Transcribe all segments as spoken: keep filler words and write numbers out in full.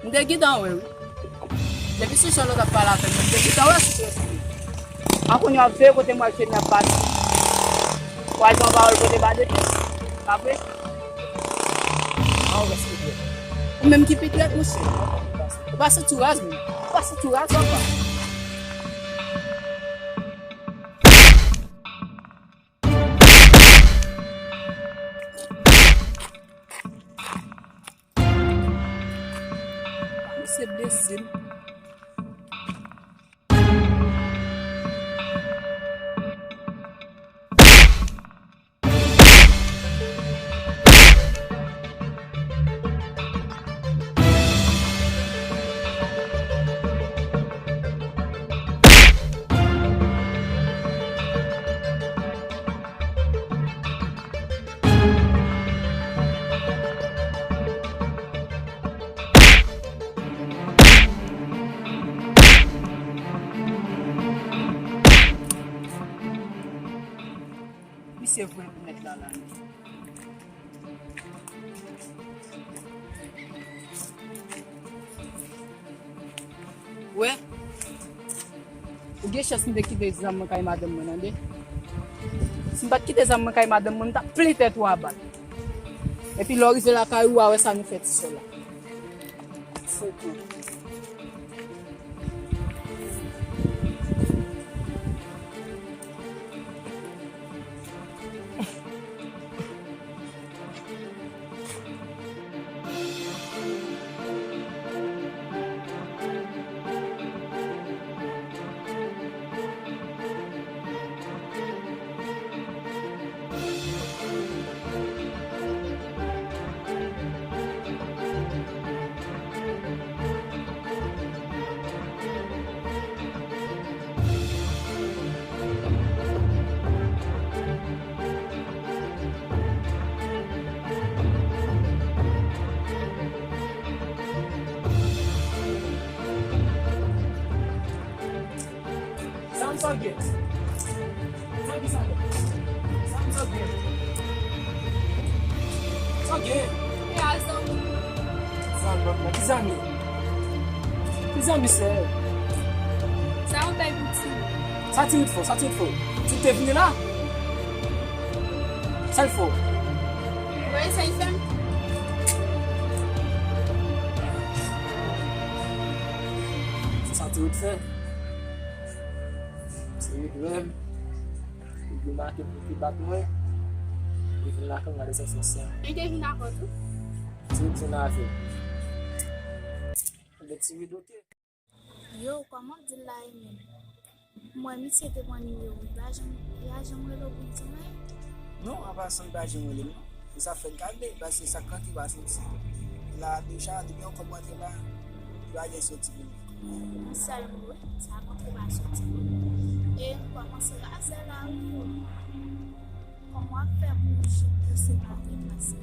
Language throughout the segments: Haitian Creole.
M te gentan wè, wi. Depi sou chan w t ap pale avè m, m te gentan wè sou chan. A kounye a w ap veye kote m wè Cheni ap pase. W al pran pawòl kote ba de pyès. Pa vre? A, ou rèske dwèt. Ou menm ki pi dwèt, monchè. Ou pa santi w raz, menm. Ou pa santi w raz, papa. Misye blese m. Misye voye pou nèg la la. Wè, ou gen chans m te kite zam mwen kay madanm mwen, tande. Si m pa t kite zam mwen kay madanm mwen, m t ap plen tèt ou a bal. Epi lè w rive lakay ou, w a wè sa nou fè ti sè la. Fou tou. Sa m sa gen? Sa ki sa gen? Sa m sa gen? Sa gen? E a zanmi. Zanmi, ki zanmi? Ki zanmi, sè? Sa yon bèl ti. Sa ti wit fò, sa ti wit fò. Ti te vini la? Sa l fò? Wè, sa l fè m. Sa ti wit fè. Se li menm. Li make pou ki bat mwen. Li vin lakay m gade sa se sè. Li te vin avè w tou? Se li vin avè. Li ti ridote. Yo, kòman w di l la e menm? M wè misye te pran nimewo w, li pa janm, li pa janm rele w pou l di w anyen? Non, an pasan, li pa janm rele m non. E sa fè n kalme, paske sa k rantre pa soti. La deja, depi yon kòb rantre la, li pa gen soti pou li. Yon sèl mo wi, sa k rantre pa soti. E m kòmanse raze la wi. Kòman w ap fè pou w jou pou w separe, paske...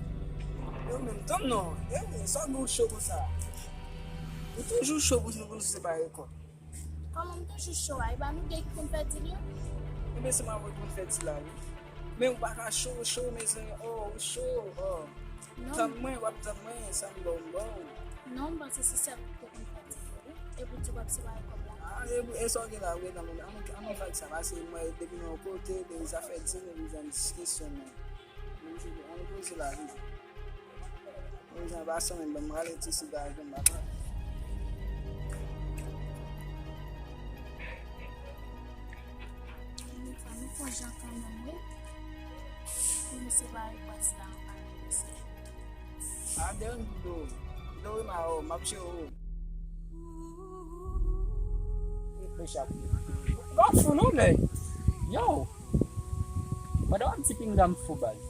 Yo menm, tann non. E wi, sa w gen w cho konsa? Ou toujou cho pou nou, pou nou separe kò. Kòman m toujou cho a? E pa nou de ki konn fè dil yo? Ebyen, se mwen ki konn fè dil la wi. Men ou pa ka cho, cho, mezanmi, oh, ou cho, oh. Non. Tann mwen, w ap tann mwen, sa m ba w, m ba w. Non, m panse se sèl ou ki te konn fè dil yo wi. E pou di w ap separe kòb la. Ah, e, e sa w gen la, wi, nan mwen. An nou, an nou fè sa, paske mwen, depi nan yon kote, de zafè dil, nou bezwen diskisyon, men. An nou poze la, wi. Mwen jan pa sanmen ban m rale ti siga a jwenn papa. Ann fè nou pran jan kanmenm wi. Pou nou separe pòs la anba nou mesye. Pa deranj m do. Do wi ma o, m ap jere w. Reflechi ak ou. Ou pa fou non men. Yo. Pandan w ap di pinga m fou baz.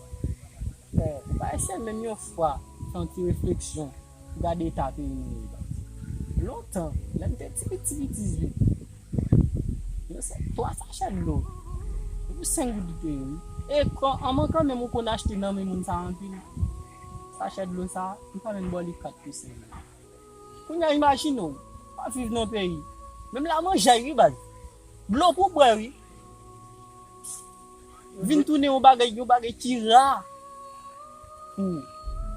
Frè, ou pa eseye menm yon fwa fè yon ti refleksyon pou gade eta peyi nou ye, baz. Lontan, lè m te ti piti piti, yo se twa sachè dlo pou senk goud li te ye, wi. E kò, an mankan menm ou konn achte nan men moun sa anpil. Sachè dlo sa, m pa menm ba w li kat pou senk goud. Kounye a, imajine w, w ap viv nan peyi. Menm la manjay, wi, baz. Dlo pou bwè, wi. Vin tounen yon bagay, yon bagay ki ra pou ou.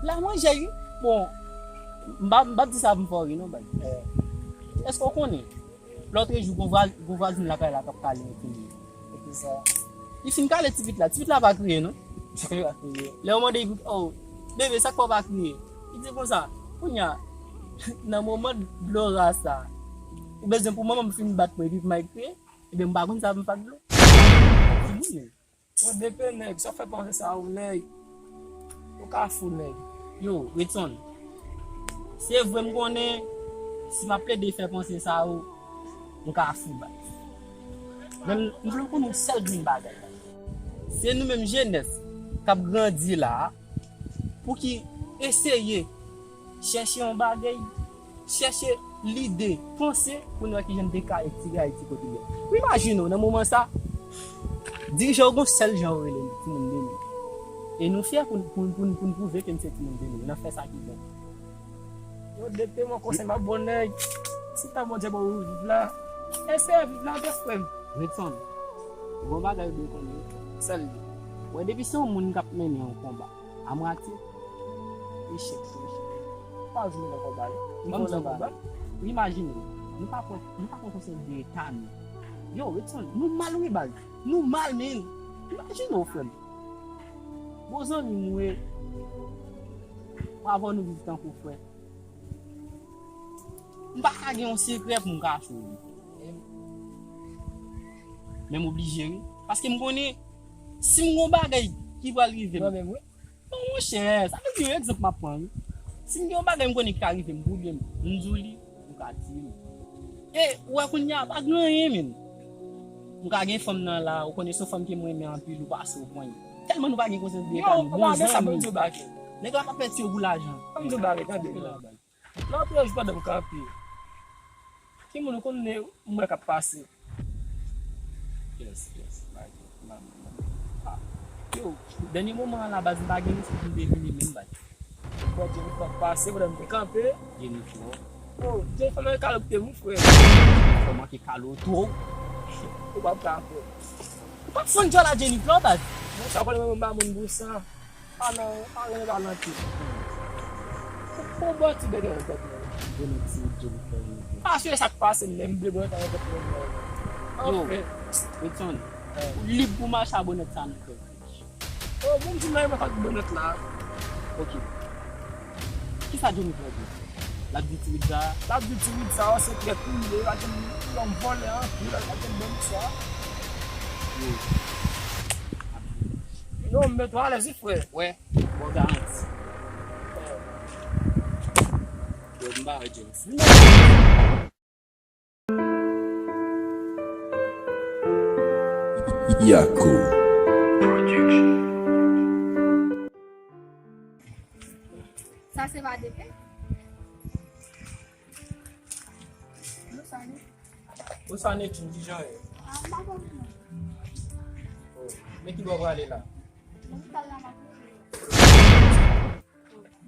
La manjay, wi. Bon, M pa, m p ap di sa pou m fè w ri non, baz. Èske w konnen? Lòtrejou, gon vwa-, gon vwazin lakay la k ap kale yon timoun. Epi sa. Li fin kale ti pitit la. Ti pitit la pa kriye, non? Li pa kriye. Lè yo mande, "Oh, bebe, sa k fè w pa kriye?" Li di konsa, "Kounye a, nan moman dlo ra sa, ou bezwen pou manman m fin bat mwen epi pou m al kriye?" Ebyen, m pa konn sa pou m fè ak dlo. Timoun, men. Yo, depe nèg, sa w fè panse sa ou nèg. Ou ka fou nèg. Yo, Redson. Se vre m konnen, si m ap plede fè panse sa yo, m ka fou baz. Men m, m vle w konnen yon sèl grenn bagay. Se nou menm jenès k ap grandi la a, pou ki eseye chèche yon bagay, chèche lide, panse pou n wè kijan n te ka etire Ayiti kote l ye. Ou imajine w, nan moman sa, dirijan yo gon sèl jan yo rele n, timoun de nou. E nou fyè pou n, pou n, pou n, pou n pwouve ke n se timoun de nou, n ap fè sa ki bon. Yo, depi mwen konsèy m ap bon nèg, si tan Bondye ban ou viv la, eseye viv la, wi, frè m. Redson, gon bagay ou dwe konnen, sèl li. Wè, depi se yon moun k ap mennen yon konba, a mwatye, echèk se echèk. Pa vin nan konba yo. Ban m di w bagay. Ou imajine, nou pa pran, nou pa pran konsyans de eta nou. Yo, Redson, nou mal wi baz. Nou mal, men. Imajine w, frè m. Bon zanmi m ou ye. Mwen avè w nou viv tankou frè. M pa ka gen yon sekrè pou m kache w li. Men m oblije wi. Paske m konnen si m gon bagay ki pral rive m. Mwen menm wi. Bon, monchè, sa vle di yon egzanp m ap pran wi. Si m gen yon bagay m konnen ki ka rive m, oubyen m di w li, ou ka di m. E ou wè kounye a, pa gen anyen, men. M ka gen fanm nan la, ou konnen se yon fanm ke m renmen anpil, ou pase ou pran l. Tèlman nou pa gen konsyans de eta nou, bon zanmi. Nèg la pa pè tiyo pou lajan. Ban m di w bagay, tande. Lòtrejou pandan m kanpe, ki moun ou konnen m wè k ap pase? Yes, yes. Ah, yo, dènye moman an la, baz, m pa gen lespri pou m te vini menm, baz. Bon, Jennifer pase pandan m te kanpe. Jennifer. Oh, Jennifer manke kale w tou, frè. Jennifer manke kale w tou. Ou p ap ka, frè. Ou p ap fann djòl a Jennifer, baz. Monchè, konnen mwen, m pa moun pou sa. Pa nan, pa nan, pa nan tou. Pou, pou bò ti bètè nan tèt mwen. Bonèt ti Jennifer. Paske sa k pase, menm ble bonèt nan tèt mwen. Yo, Redson, ou lib pou mache a bonèt sa nan tèt. Oh, bon, m di nan yon ak bonèt la. Ok. Kisa Jennifer di? L ap di ti Wid sa? L ap di ti Wid sa, se trèt ou ye, l ap di lòm vòlè an, pi l ap di bon sa. Yo. Non, m met ou alèz wi, frè. Wè, bon garanti. Yo, m ba wè James. Yako. Sa se pa depe? Ou sa ne? Ou sa ne, Tchou, kijan w ye? Ah, m pa konn non. Oh, men ki bò w prale la? Lopital la m ap rete.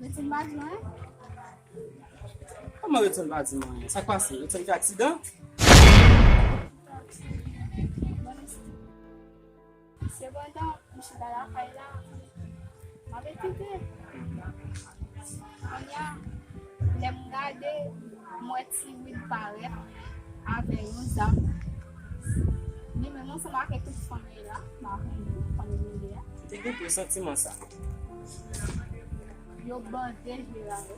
Medsen pa di anyen? Kòman Redson pa di m anyen? Sa k pase? Redson fè aksidan? Sepandan, m chita lakay la, m ap etidye. Kounye a, lè m gade, m wè Ti Wid parèt avè yon zam. Li menm ansanm ak tout fanmi la, m pa konn fanmi li a. Te gen presantiman sa. Yo bande je la yo.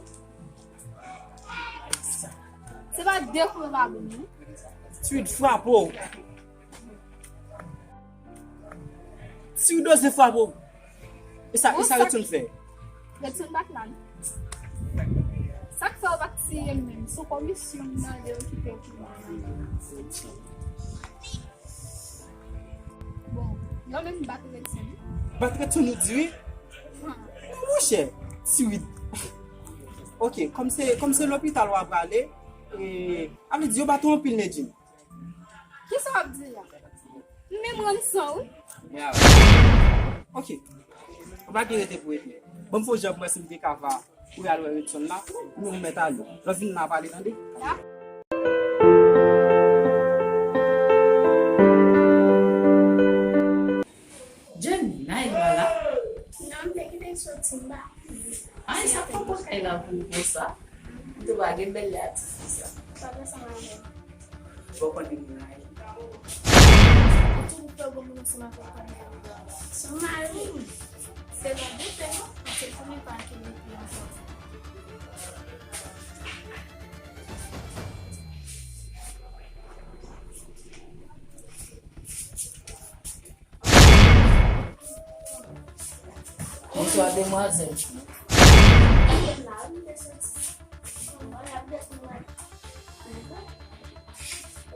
Se pa de kou yo pa bon, non? Ti Wid frape w. Ti Wid oze frape w. E sa, e sa Redson fè? Redson pa t la, non. Sa k fè yo pa t tiye m menm? Se yon komisyon m mande yo kite pou mwen. Bon, yo menm bat Redson. Bat Redson ou di wi? Hum. Non, monchè, Ti Wid. Ok, kòm se, kòm se lopital w ap prale, e, sa vle di yo bat ou anpil, Nedjine. Kisa w ap di la? M menm rann san wi. Bravo. Ok. Ou pa gen rete pou rete. Ban m fè yon jan pou m wè si m te ka va. Ou al wè Redson la, ou mèt ale. Lè w vin la pale, tande? Jenny, Naïla la? Non, m te kite l soti anba. Ay, sa pran pran kay la pou ou konsa? M tou pa gen bèl lè atis konsa. Pa fè sa, madanm. Bon, konnen m la. Ou toujou fè gwo moun ansanm avèk fanmi an. Se mari m. Se nan de pè non, se pou li pa kenbe pi ankò. Bonswa, demwazèl.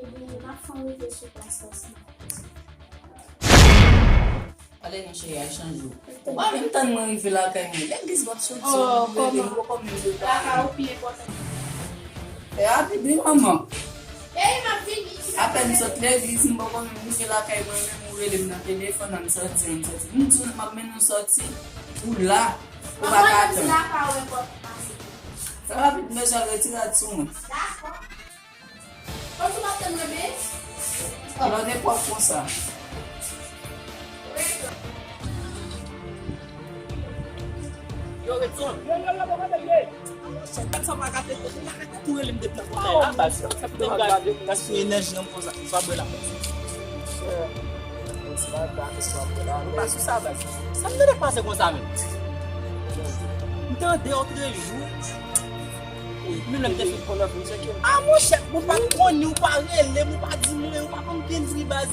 Ebyen, m ap fè yon rive sou plas la. Alè non cheri, al chanje w. Ou pa menm tann mwen rive lakay mwen. Legliz w ap soti, ou rele m, m poko menm rive lakay mwen. Fè rapid wi manman. Apèn m sot legliz, m poko menm rive lakay mwen, menm ou rele m nan telefòn, an m sòti, an m sòti. M di w m ap mennen w sòti, ou la, ou pa ka tann. Fè rapid, m bezwen retire sou mwen. Dakò. Kòmsi w ap tann mwen byen? Alò, nenpòt konsa. Yo, Redson. Yo, yo, yo, yo, yo, yo. Monchè, tèt sa pa ka tete. Ou pa ka tou rele m depi nan kote la, baz. Sa fè m gaspiye enèji an konsa. Ou pa bwè la, baz. Ou pa sou sa, baz. Sa m tande k pase konsa menm? M tande otrejou. Wi, menm lè m te fin konn anpil, se ke. A monchè, ou pa t konnen, ou pa rele m, ou pa di m anyen, ou pa konn kenn pri baz.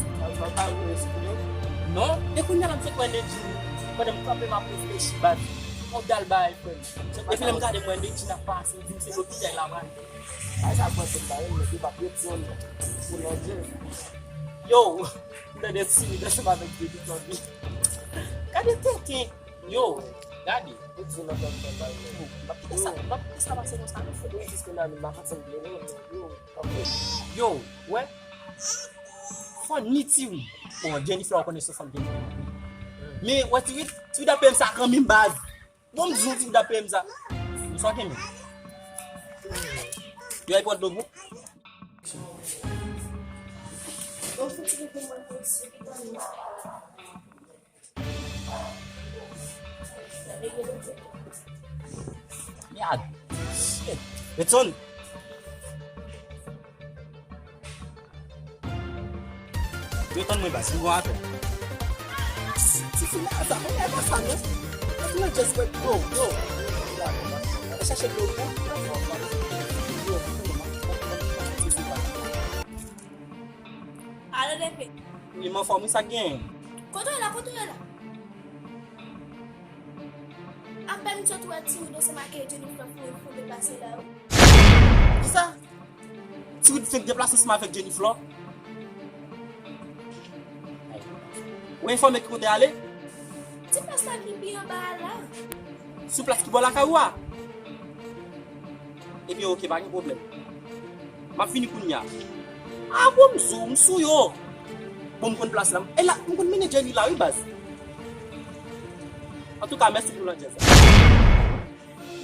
Non, e kounye a la m sot wè Nedjini, pandan m kanpe m ap reflechi baz. Yon dal bagay frè m. Epi lè m gade m wè Nedjini ap pase, m di m se lopitay la pral. Ay sa pran tout bagay, men li p ap ret yon pou lòdjè. Yo, m tande timid ansanm avèk Baby Tommy. Gade tenten. Yo, gade. Ou di nan kòm fè bay men. M ap kite sa, m ap kite sa pase konsa non frè. Wi, jis kounye a menm m ap sanble non. Yo, wè. Fann ni Tiwi. Bon, Jennifer ou konnen se fann Jennifer. Men wè Tiwi, Tiwi dapè m sa kanmenm baz. Bon, m di w Tiwi dapè m sa. Sa kenbe. Yo ay pran dlo pou. Bon, fouti pou mwen pou Tiwi. Merde. Shit. Redson. Yo tann mwen baz, m gon apèl. Ti fi la, sa, mwen pa sa non. Mwen just wait, bro, bro. Mwen chache dlo pou. Alo, D P. Wi, m anfòm, wi, sa k genyen? Kote w ye la, kote w ye la? Apèn m sot wè Tiwi ansanm ak Jennifer fon, fon deplase la, wi. Kisa? Tiwi fenk deplase ansanm avèk Jennifer? Ou enfòme ki kote ale? Ti plas la ki pi anba a la. Sou plas ki bò lakay ou a? Ebyen, oke, pa gen pwoblèm. M ap vini kounye a. A bon, m sou, m sou yo. Bon, m konn plas la. E la, m konn mennen Jenny la, wi, baz. Antouka, mèsi pou landjèz la.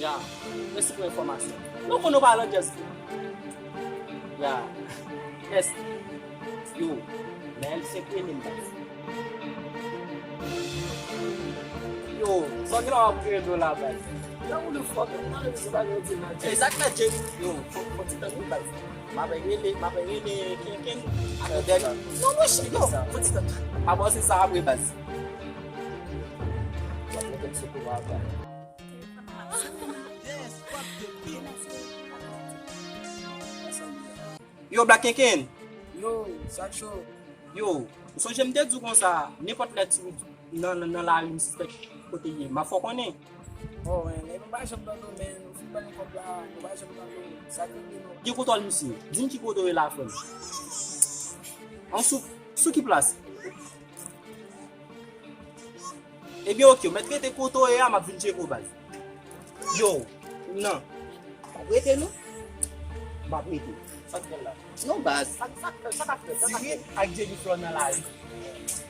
Ya, mèsi pou enfòmasyon. Non, konnen w pa landjèz tou. Ya. Yes. Yo, men se premye m baz. Yo, sa w gen la w ap kreye dlo la baz. Yo, ou nou fò, men nan se pa gen di nan. E sa k fè Jay, yo, fò, fò ti tan wi baz. M ap rele, m ap rele Kenken. Non, monchè, yo, fò ti tan. M ap ranse sa apre baz. W ap mete m sou kou apre. Yo, Black Kenken. Yo, sa cho. Yo, ou sonje m te di w konsa, nenpòt lè ti nan, nan, nan lari m sispèk kote l ye, m ap fè w konnen. Oh, men, men nou pa janm tande w, men, ou fin pran kòb la, nou pa janm tande w. Sa k rive nou? Ki kote w ye misye? Di m ki kote w ye la, frè m. An sou, sou ki plas? Ebyen, oke, ou mèt rete kote w ye a, m ap vin tcheke w, baz. Yo, non. M ap rete, non. M ap rete. Sa k fè la? Non, baz. Sa, sa, sa k ap fèt? Sa k ap fèt? Diri ak Jennifer nan lari.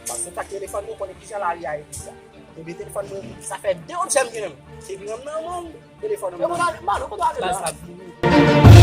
Paske tak telefòn mwen, konnen kijan lari a ye deja. Ebyen, telefòn mwen, sa fè de onz jèm gen nan men. Epi nan men mwen, telefòn mwen. Baz la vini.